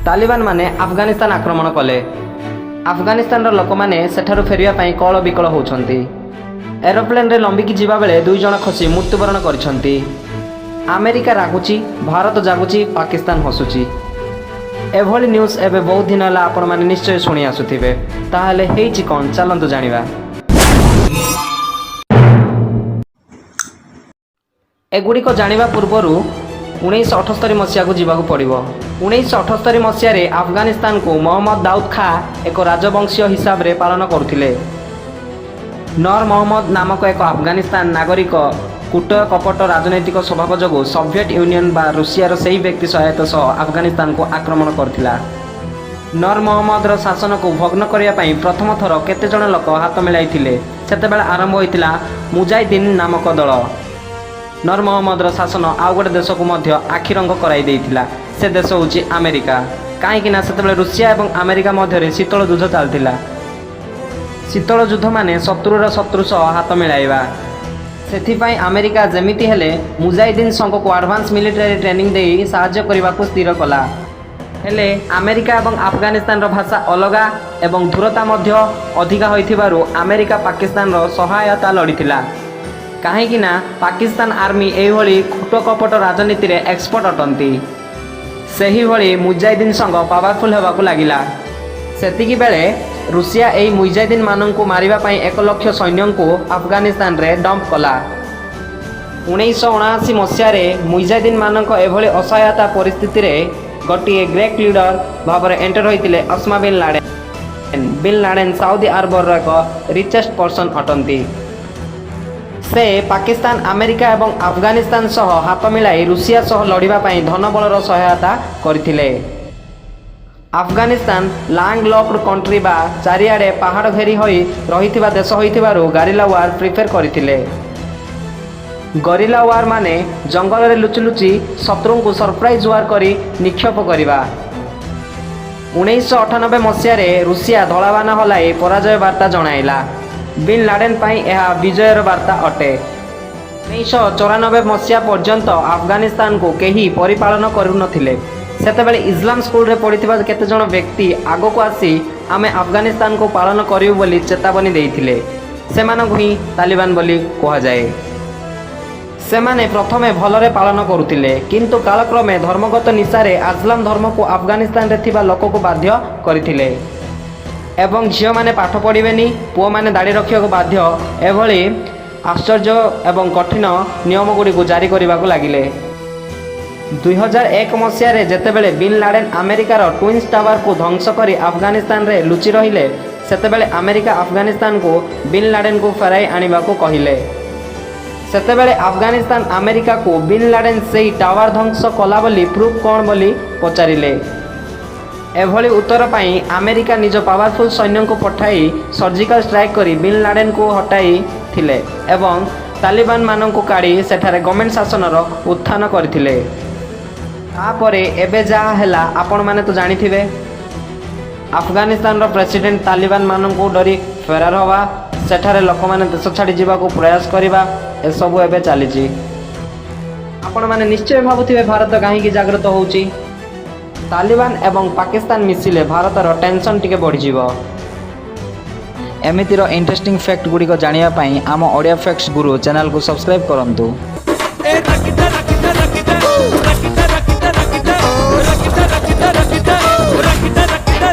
ତାଲିବାନ ମାନେ ଆଫଗାନିସ୍ତାନ ଆକ୍ରମଣ କଲେ। ଆଫଗାନିସ୍ତାନର ଲୋକମାନେ ସେଠାରୁ ଫେରିବା ପାଇଁ କଳ ବିକଳ ହେଉଛନ୍ତି। ଏରୋପ୍ଲେନରେ ଲମ୍ବିକି ଯିବାବେଳେ ଦୁଇ ଜଣ ଖସି ମୃତ୍ୟୁବରଣ କରିଛନ୍ତି। ଆମେରିକା ରାଗୁଛି, ଭାରତ ଜାଗୁଛି, ପାକିସ୍ତାନ ହସୁଛି। ଏଭଳି ନ୍ୟୁଜ୍ ଏବେ ବହୁତ ଦିନ ହେଲା ଆପଣମାନେ ନିଶ୍ଚୟ ଶୁଣି ଆସୁଥିବେ। ତାହେଲେ ହେଇଛି କ'ଣ, ଚାଲନ୍ତୁ ଜାଣିବା। ଏଗୁଡ଼ିକ ଜାଣିବା ପୂର୍ବରୁ 1978 ମସିହାକୁ ଯିବାକୁ ପଡ଼ିବ। 1978 ମସିହାରେ ଆଫଗାନିସ୍ତାନକୁ ମହମ୍ମଦ ଦାଉଦ ଖାଁ ଏକ ରାଜବଂଶୀୟ ହିସାବରେ ପାଳନ କରୁଥିଲେ। ନର ମହମ୍ମଦ ନାମକ ଏକ ଆଫଗାନିସ୍ତାନ ନାଗରିକ କୂଟ କପଟ ରାଜନୈତିକ ସ୍ୱଭାବ ଯୋଗୁଁ ସୋଭିଏତ ୟୁନିୟନ ବା ରୁଷିଆର ସେହି ବ୍ୟକ୍ତି ସହାୟତା ସହ ଆଫଗାନିସ୍ତାନକୁ ଆକ୍ରମଣ କରିଥିଲା। ନର ମହମ୍ମଦର ଶାସନକୁ ଭଗ୍ନ କରିବା ପାଇଁ ପ୍ରଥମ ଥର କେତେଜଣ ଲୋକ ହାତ ମିଳାଇଥିଲେ। ସେତେବେଳେ ଆରମ୍ଭ ହୋଇଥିଲା ମୁଜାହିଦ୍ଦିନ ନାମକ ଦଳ। ନର ମହମ୍ମଦର ଶାସନ ଆଉ ଗୋଟେ ଦେଶକୁ ମଧ୍ୟ ଆଖିରଙ୍ଗ କରାଇ ଦେଇଥିଲା। ସେ ଦେଶ ହେଉଛି ଆମେରିକା। କାହିଁକି ନା ସେତେବେଳେ ରୁଷିଆ ଏବଂ ଆମେରିକା ମଧ୍ୟରେ ଶୀତଳ ଯୁଦ୍ଧ ଚାଲିଥିଲା। ଶୀତଳ ଯୁଦ୍ଧ ମାନେ ଶତ୍ରୁର ଶତ୍ରୁ ସହ ହାତ ମିଳାଇବା। ସେଥିପାଇଁ ଆମେରିକା ଯେମିତି ହେଲେ ମୁଜାହିଦ୍ଦିନ ସଂଘକୁ ଆଡ଼ଭାନ୍ସ ମିଲିଟାରୀ ଟ୍ରେନିଂ ଦେଇ ସାହାଯ୍ୟ କରିବାକୁ ସ୍ଥିର କଲା। ହେଲେ ଆମେରିକା ଏବଂ ଆଫଗାନିସ୍ତାନର ଭାଷା ଅଲଗା ଏବଂ ଦୂରତା ମଧ୍ୟ ଅଧିକା ହୋଇଥିବାରୁ ଆମେରିକା ପାକିସ୍ତାନର ସହାୟତା ଲୋଡ଼ିଥିଲା। କାହିଁକି ନା ପାକିସ୍ତାନ ଆର୍ମି ଏହିଭଳି କୂଟକପଟ ରାଜନୀତିରେ ଏକ୍ସପର୍ଟ ଅଟନ୍ତି। ସେହିଭଳି ମୁଜାହିଦ୍ଦିନ ସଂଘ ପାୱାରଫୁଲ୍ ହେବାକୁ ଲାଗିଲା। ସେତିକି ବେଳେ ରୁଷିଆ ଏହି ମୁଜାହିଦ୍ଦିନମାନଙ୍କୁ ମାରିବା ପାଇଁ 1 ଲକ୍ଷ ସୈନ୍ୟଙ୍କୁ ଆଫଗାନିସ୍ତାନରେ ଡମ୍ପ କଲା। 1979 ମସିହାରେ ମୁଜାହିଦ୍ଦିନମାନଙ୍କ ଏଭଳି ଅସହାୟତା ପରିସ୍ଥିତିରେ ଗୋଟିଏ ଗ୍ରେଟ୍ ଲିଡର ଭାବରେ ଏଣ୍ଟର ହୋଇଥିଲେ Osama bin Laden. Bin Laden Saudi ଆରବର ଏକ ରିଚେଷ୍ଟ ପର୍ସନ ଅଟନ୍ତି। ସେ ପାକିସ୍ତାନ, ଆମେରିକା ଏବଂ ଆଫଗାନିସ୍ତାନ ସହ ହାତ ମିଳାଇ ରୁଷିଆ ସହ ଲଢ଼ିବା ପାଇଁ ଧନବଳର ସହାୟତା କରିଥିଲେ। ଆଫଗାନିସ୍ତାନ ଲ୍ୟାଣ୍ଡ ଲକ୍ଡ କଣ୍ଟ୍ରି ବା ଚାରିଆଡ଼େ ପାହାଡ଼ ଘେରି ହୋଇ ରହିଥିବା ଦେଶ ହୋଇଥିବାରୁ ଗାରିଲା ୱାର୍ ପ୍ରିଫେର କରିଥିଲେ। ଗରିଲା ୱାର୍ ମାନେ ଜଙ୍ଗଲରେ ଲୁଚି ଲୁଚି ଶତ୍ରୁଙ୍କୁ ସରପ୍ରାଇଜ୍ ୱାର୍ କରି ନିକ୍ଷେପ କରିବା। 1998 ମସିହାରେ ରୁଷିଆ ଧଳାବାଣ ହଲାଇ ପରାଜୟ ବାର୍ତ୍ତା ଜଣାଇଲା। ବିନ୍ ଲାଡେନ୍ ପାଇଁ ଏହା ବିଜୟର ବାର୍ତ୍ତା ଅଟେ। 1994 ମସିହା ପର୍ଯ୍ୟନ୍ତ ଆଫଗାନିସ୍ତାନକୁ କେହି ପରିପାଳନ କରୁନଥିଲେ। ସେତେବେଳେ ଇସଲାମ ସ୍କୁଲରେ ପଢ଼ିଥିବା କେତେଜଣ ବ୍ୟକ୍ତି ଆଗକୁ ଆସି ଆମେ ଆଫଗାନିସ୍ତାନକୁ ପାଳନ କରିବୁ ବୋଲି ଚେତାବନୀ ଦେଇଥିଲେ। ସେମାନଙ୍କୁ ହିଁ ତାଲିବାନ ବୋଲି କୁହାଯାଏ। ସେମାନେ ପ୍ରଥମେ ଭଲରେ ପାଳନ କରୁଥିଲେ, କିନ୍ତୁ କାଳକ୍ରମେ ଧର୍ମଗତ ନିଶାରେ ଇସଲାମ ଧର୍ମକୁ ଆଫଗାନିସ୍ତାନରେ ଥିବା ଲୋକକୁ ବାଧ୍ୟ କରିଥିଲେ ଏବଂ ଝିଅମାନେ ପାଠ ପଢ଼ିବେନି, ପୁଅମାନେ ଦାଢ଼ି ରଖିବାକୁ ବାଧ୍ୟ, ଏଭଳି ଆଶ୍ଚର୍ଯ୍ୟ ଏବଂ କଠିନ ନିୟମଗୁଡ଼ିକୁ ଜାରି କରିବାକୁ ଲାଗିଲେ। 2001 ମସିହାରେ ଯେତେବେଳେ ବିନ୍ ଲାଡେନ୍ ଆମେରିକାର ଟ୍ୱିନ୍ସ ଟାୱାରକୁ ଧ୍ୱଂସ କରି ଆଫଗାନିସ୍ତାନରେ ଲୁଚି ରହିଲେ, ସେତେବେଳେ ଆମେରିକା ଆଫଗାନିସ୍ତାନକୁ ବିନ୍ ଲାଡେନ୍କୁ ଫେରାଇ ଆଣିବାକୁ କହିଲେ। ସେତେବେଳେ ଆଫଗାନିସ୍ତାନ ଆମେରିକାକୁ ବିନ୍ ଲାଡେନ୍ ସେଇ ଟାୱାର ଧ୍ୱଂସ କଲା ବୋଲି ପ୍ରୁଫ୍ କ'ଣ ବୋଲି ପଚାରିଲେ। ଏଭଳି ଉତ୍ତର ପାଇଁ ଆମେରିକା ନିଜ ପାୱାରଫୁଲ୍ ସୈନ୍ୟଙ୍କୁ ପଠାଇ ସର୍ଜିକାଲ ଷ୍ଟ୍ରାଇକ୍ କରି ବିନ୍ ଲାଡେନ୍କୁ ହଟାଇଥିଲେ ଏବଂ ତାଲିବାନମାନଙ୍କୁ କାଢ଼ି ସେଠାରେ ଗଭର୍ଣ୍ଣମେଣ୍ଟ ଶାସନର ଉତ୍ଥାନ କରିଥିଲେ। ତାପରେ ଏବେ ଯାହା ହେଲା, ଆପଣମାନେ ତ ଜାଣିଥିବେ। ଆଫଗାନିସ୍ତାନର ପ୍ରେସିଡେଣ୍ଟ ତାଲିବାନମାନଙ୍କୁ ଡରି ଫେରାର ହେବା, ସେଠାରେ ଲୋକମାନେ ଦେଶ ଛାଡ଼ି ଯିବାକୁ ପ୍ରୟାସ କରିବା, ଏସବୁ ଏବେ ଚାଲିଛି। ଆପଣମାନେ ନିଶ୍ଚୟ ଭାବୁଥିବେ, ଭାରତ କାହିଁକି ଜାଗ୍ରତ ହେଉଛି? ତାଲିବାନ ଏବଂ ପାକିସ୍ତାନ ମିଶିଲେ ଭାରତର ଟେନସନ୍ ଟିକେ ବଢ଼ିଯିବ। ଏମିତିର ଇଣ୍ଟରେଷ୍ଟିଂ ଫ୍ୟାକ୍ଟ ଗୁଡ଼ିକ ଜାଣିବା ପାଇଁ ଆମ ଓଡ଼ିଆ ଫ୍ୟାକ୍ଟସ୍ ଗୁରୁ ଚ୍ୟାନେଲକୁ ସବସ୍କ୍ରାଇବ୍ କରନ୍ତୁ।